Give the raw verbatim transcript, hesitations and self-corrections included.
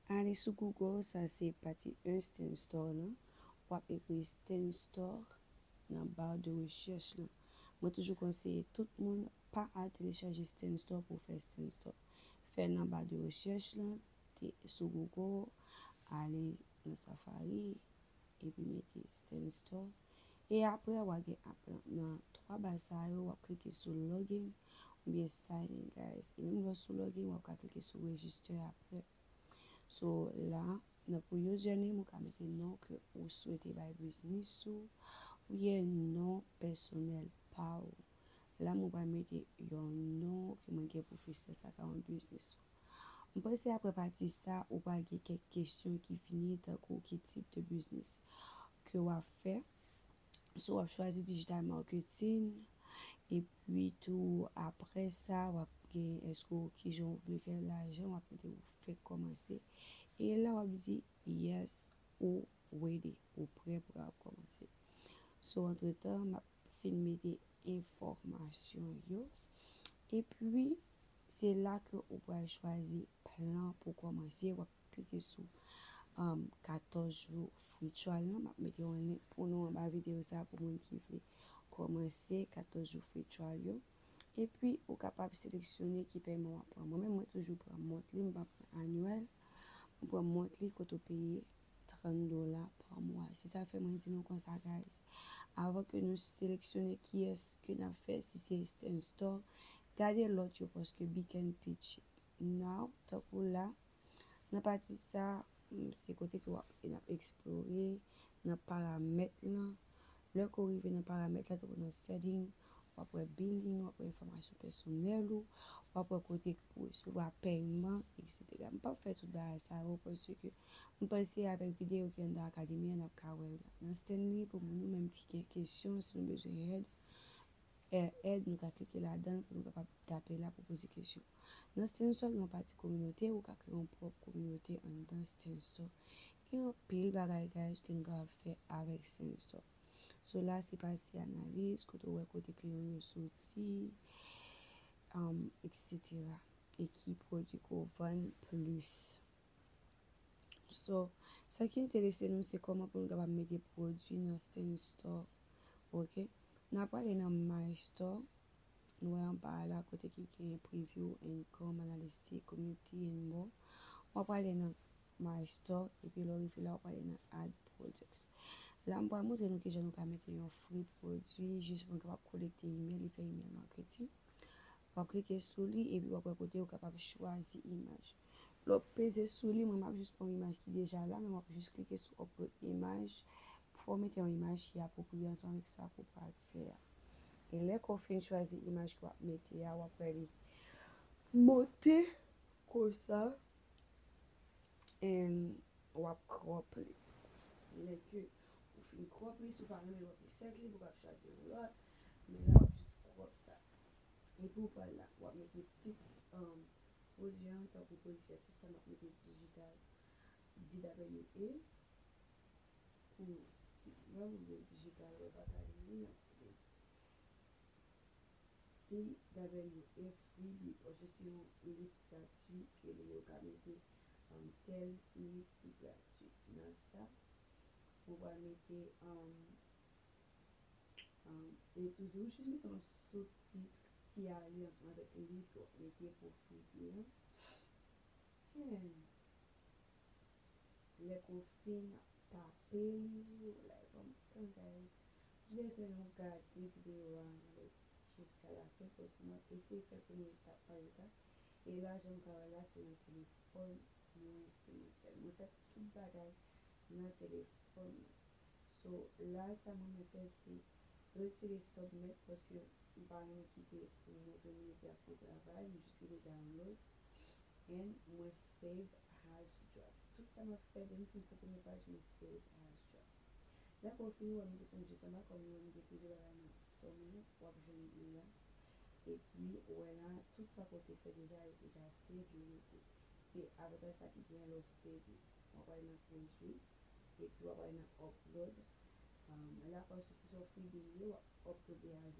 Ale sou Google, sa se pati en Stan Store lan. W ap ekri Stan Store nan ba de rechèch lan. Mwen toujou konseye tout moun pa al telechaje Stan Store pou w fè Stan Store. Fè nan ba de rechèch lan, te sou Google, ale nan Safari, epi mete Stan Store. E apre, w a gen ap nan twa ba sa yo, w ap klike sou login oubyen sign in, guys. E menm lè w sou login, w ap ka klike sou register apre. So, la, nan pou username, ou ka mete non ke ou swete bay biznis ou, oubyen non pèsonèl pa ou. La, mwen pral mete yon non ke mwen gen pou freestyle sa ka yon biznis. Mwen panse apre pati sa, ou pral gen kèk kesyon ki vini, tankou ki tip de biznis ke w ap fè. So, w ap chwazi digital marketing, epi tou, apre sa, w ap gen, èske w, kijan w vle fè lajan, w ap mete ou fèk kòmanse. E la, w ap di, yes, ou ready, ou prè pou w ap kòmanse. So, antretan, m ap fin mete enfòmasyon yo. Epi, se la ke ou pral chwazi plan pou kòmanse. W ap klike sou um, katòz jou free trial lan. M ap mete yon link pou nou anba videyo sa pou moun ki vle kòmanse katòz jou free trial yo. Epi, ou kapab seleksyone ki pèman w ap pran. Mwen menm, mwen toujou pran monthly, m pa pran anyèl. Mwen pran monthly kote w peye trant dola pa mwa. Se sa fè mwen di nou konsa, guys. Avan ke nou seleksyone kiyès ke n ap fè, si se Stan Store, gade lòt yo, paske Beacon Pitch Now, tankou la, nan pati sa, mm, se kote ke w ap, n ap eksplore nan paramèt lan. Lè ke w rive nan paramèt la, tankou nan setting, w ap wè billing, w ap wè enfòmasyon pèsonèl ou, w ap wè kote pou resevwa pèyman, etsetera. M p ap fè tout bagay sa yo, paske m panse avèk videyo ki anndan akademi an, n ap ka wè yo la. Nan stand li, pou moun nou menm ki gen kesyon, si nou bezwen èd, è, èd, nou ka klike ladan l pou nou kapab tape la pou poze kesyon. Nan Stan Store, gen yon pati kominote, ou ka kreye yon pwòp kominote anndan Stan Store. Gen anpil bagay, guys, ke nou kapab fè avèk Stan Store. So la, se pati analiz, kote w wè kote kliyan yo soti, um, etsetera. E ki pwodui ke w vann plis. So, sa ki enterese nou, se kòman pou nou kapab mete pwodui nan Stan Store. Ok? N ap prale nan My Store. Nou wè anba a la kote ki gen preview, income, analytics, community, and more. W ap prale nan My Store, epi lè w rive la, w ap prale nan add products. La, m pral montre nou kijan nou ka mete yon free pwodui, jis pou nou kapab kolekte email, li fè email marketing. W ap klike sou li, epi w ap wè kote ou kapab chwazi imaj. Lè w peze sou li, mwen m ap jis pran yon imaj ki deja la, men w ap jis klike sou upload imaj, pou fè w mete yon imaj ki apwopriye ansanm avèk sa ke w pral fè a. E lè ke w fin chwazi imaj ke w ap mete a, w ap wè li monte konsa, and w ap crop li. Lè ke ou fin crop li, si w pa renmen l, w ap reset li, pou w kapab chwazi yon lòt, men la w ap jis crop sa. Epi w pral la, w ap mete tit, um, pwodui an, tankou pou egzèsis sa, m ap mete digital D W A pou tit mwen, oubyen digital web academy, m ap mete D W A freebie, paske se yon liv gratui ke li ye, ou ka mete, um, tèl liv ki gratui. Nan sa, ou pral mete, um, um, e tou, ou jis mete yon soutit ki ale ansanm avèk liv ke w ap mete pou freebie an. Hmm. Lè ke w fin tape li, w like, ban m tan, guys. Jis lè ke nou gade videyo a jiska lafen, paske m ap eseye fè l pou nou etap pa etap. E la, jan nou ka wè la, se nan telefòn mwen ke mwen fè l. Mwen fè tout bagay nan telefòn mwen. So, la, sa mwen renmen fè, se retire submit, paske m pa renmen kite l montre moun epi ap fè yon travay, m jis kite download. And mwen save as draft. Tout sa m ap fè, depi m fin fè premye paj, mwen save as draft. Lè ke w fin, w wè m desann jis anba, kòm nou wè m gen plizyè bagay nan store mwen, w ap jwenn li la. Epi, ou wè la, tout sa ke w te fè deja, yo deja save, yo rete. Se avantaj sa ki genyen lè w save. W ap ale nan pwodui, epi w ap ale nan upload. Um, la, paske se yon freebie li ye, w ap upload li as a